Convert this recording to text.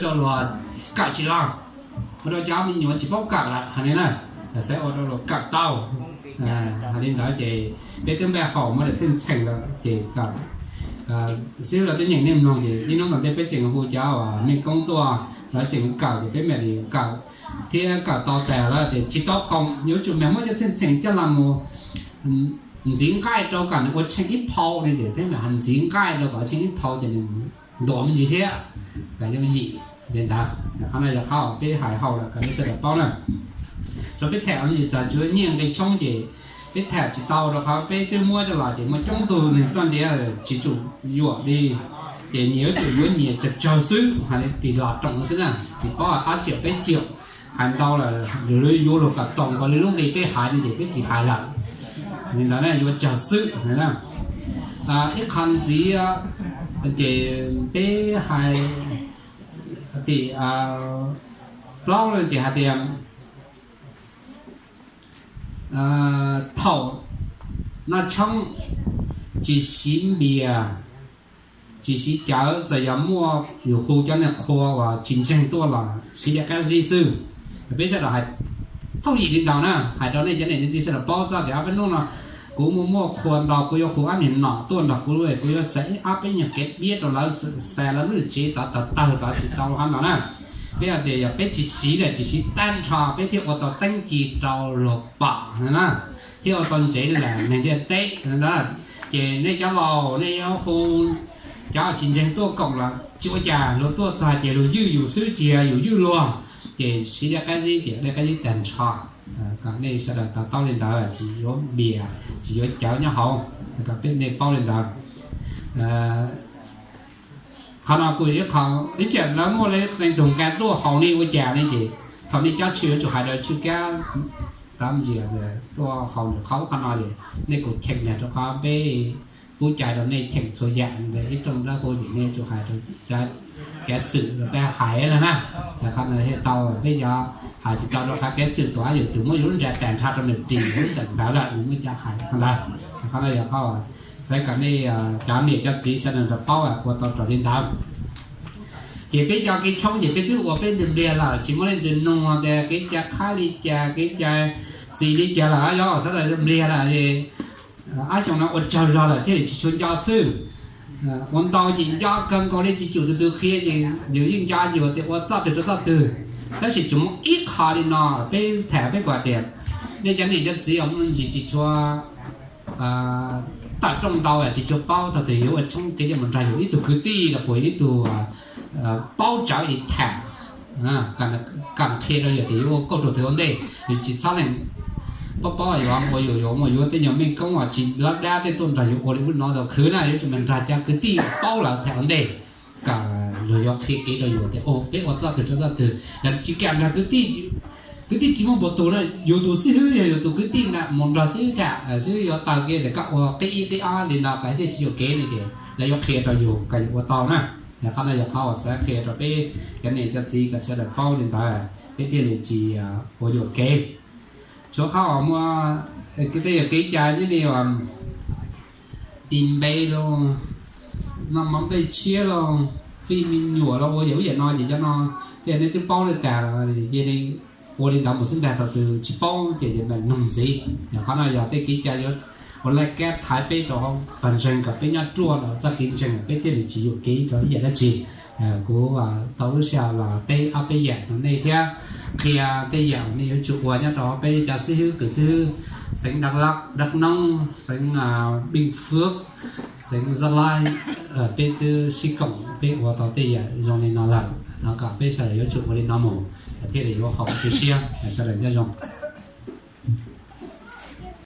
rau luag kawm tsis los, ua rau cov me nyuam tsis paub kawm lawm hais li na, xav ua rau luag kawm tau. Hais li ntawd ces peb twb npaj haum muaj daim txheej txheem lawm ces xib hwb los twb nyeem nej mloog ces ib hnub tom ntej peb tseem hu cov uas mej koob tuaj, lawv tseem kawm ces peb mam li kawm thiab kawm tau tas lawm ces tsis tau khoom yuav tsum mam muab cov txheej txheem coj los mus ntxiv nqaij rau kom nws ua tsheej ib phau ne ces peb mam ntxiv nqaij rau kom tsheej ib phau ces nws ntuas me ntsis thiab, kom yooj yim li ntawd. Qhov no yog qhov peb hais hauv lawm kom nej sawv daws paub na. Txawm peb tham me ntsis txog tsuav nyiaj nqi tshoob ces peb tham tsis tau rau qhov peb twb muab coj los ces muaj coob tug neeg txawj ntse tsis tsum yuam li, ces nyias yuav tsum yuav nyias tsawg tsawg xwb, hais li tis los roos xwb na, tsis paub dab tsi peb tsis hais ntau lawm, yuav luag kom txaus nkaus li lub nqi peb hais li ces peb tsis hais lawm. Li ntawd na yuav tsawg xwb na. Ib qho ntxiv ces peb hais tim plaub no ces hais tias thaum noj tshoob tsis siv npias, tsis siv cawv, txawm yog muaj yus hu cov neeg qhua uas tsis ntseeg tuaj los siv daim qab zib xwb. Peb sawv daws hais thooj yim li ntawd na, hais rau nej cov niam cov txiv sawv daws paub txog tias ob peb hnub no kuv muaj muaj qhua ntau, kuv yuav hu ob niag nom tuaj nrog kuv, kuv yuav xav ib ob peb nyuag kev piab rau lawv, xav lawv lub tsev tod tawg tawg tod tsis tau qhov ntawd na. Peb hais tias yog peb tsis siv lawm, tsis siv tag nrho peb thiaj ua tau teeb ci rau luag pom na, thiaj ua tau ntsev lawm neeg ntiaj teb na. Ces nej cov laus nej yuav hu cov tsis ntseeg tuaj koom los tsis ua cas, luag tuaj txog ces luag ywj yus xwb, tsis yog yus ywj luag. Ces siv daim qab zib ces daim qab zib tag nrho, kom nej sawv daws to taub li ntawd, tsis yuav npias tsis yuav cawv nyob hauv, kom peb nej paub li ntawd. Qhov no kuj yog ib qho, ib tsam lawv muaj leej twg nqa tuaj haus nej ua cas ne ces thaum nej cob tswv yuav tsum hais rau tswv kab tav ntsia tuaj haus nws qhov ub qhov no es nej kuj cheem nws rau qhov peb pub cai rau nej cheem txhua yam ntawd ib rooj dawb huv ces nej yuav tsum hais rau kev xwm rau peb hais no na. Qhov no thiaj tau, peb yuav hais tsis tau rau qhov kev xwm tuaj yus tus muab yus lub nra tag nrho rau nws ris lub ntawm ntawd lawm nws muaj cai hais qhov ntawd. Qhov no yog qhov xav kom nej cov niam cov txiv sawv daws paub ua tau raws li ntawd. Ces peb cov kev tshoob ces peb twb ua peb npliag lawm, tsis muaj leej twg nug tias kev cai qhab li cas, kev cai txi li cas lawm, yog sawv daws npliag lawm es ob xyoo no ua tsaug zog lawm thiaj li tsis tshua nco xwb. Ua ntau ces nco kawg nkaus li tsis tsum tus twg qhia ces yus yeej nco yus tias ua txoj twg rau txoj twg. Tab sis tsuas muaj ib qho li no peb tham peb kom tias nej cov niam cov txiv uas muaj ntsis tsis tshua tawm rooj ntau tsis tshua paub thaum twg yuav ua tshoob kev cai mus nrog yus ib tug kwv tij los puas ib tug paub tsawv es tham, kom qhia rau yus tias yuav ua kauj ruam twg ua ntej, yus tsis txhob lees paub paub yuav ua, yus yuav muaj yus tej nyuag mej koob uas tsis lab dab tej tuaj nrog yus ua li ub no tau khwv na, yuav tsum nrog cov kwv tij paub lawm tham ua ntej, kom luag yuav qhia kev rau yus tias peb ua txoj twg rau txoj twg, yog tsis kam nrog kwv tij, kwv tij tsis muaj npaum tus na, yus tus xib hwb yog yus tus kwv tij ntag mus nrog xib hwb tham, xib hwb yuav taw kev tias koj ua qib ib qib ob li no kom thiaj tsis yuam kev no ces lawv yuav qhia rau yus kom yus ua tau na. Yog qhov no yog qhov uas xav qhia rau peb cov niam cov txiv kom sawv daws paub li ntawd peb thiaj li tsis ua yuam kev. Tshuav qhov uas muaj tej yam kev cai nyob li uas tis npe los, noj mov nplej tshiab los, fij me nyuam los ua yam ub yam no ces cov no tej nej twb paub li tas los cia li ua li ntawd mus xwb ntag, thaum twg tsis paub ces mam noog ntxiv. Qhov no yog tej kev cai yuav ua laij kab thaiv peb rau hauv pawg ntseeg kom peb nyob ruaj los txoj kev ntseeg peb thiaj li tsis yuam kev rau ib yam dab tsi. Kuv tau lub sij hawm los teb ob peb yam rau nej thiab qhia tej yam nej yuav tsum ua nyob rau peb cov xib hwb kwv xib hwb xeev Dak Lak, Dak Noob, xeev Bình Phước, xeev Gia Lai, peb twb sib koom peb ua tau tej yam zoo li no lawm no kom peb sawv daws yuav tsum ua li no mus thiaj li yuav haum tu siab, sawv daws nyob zoo.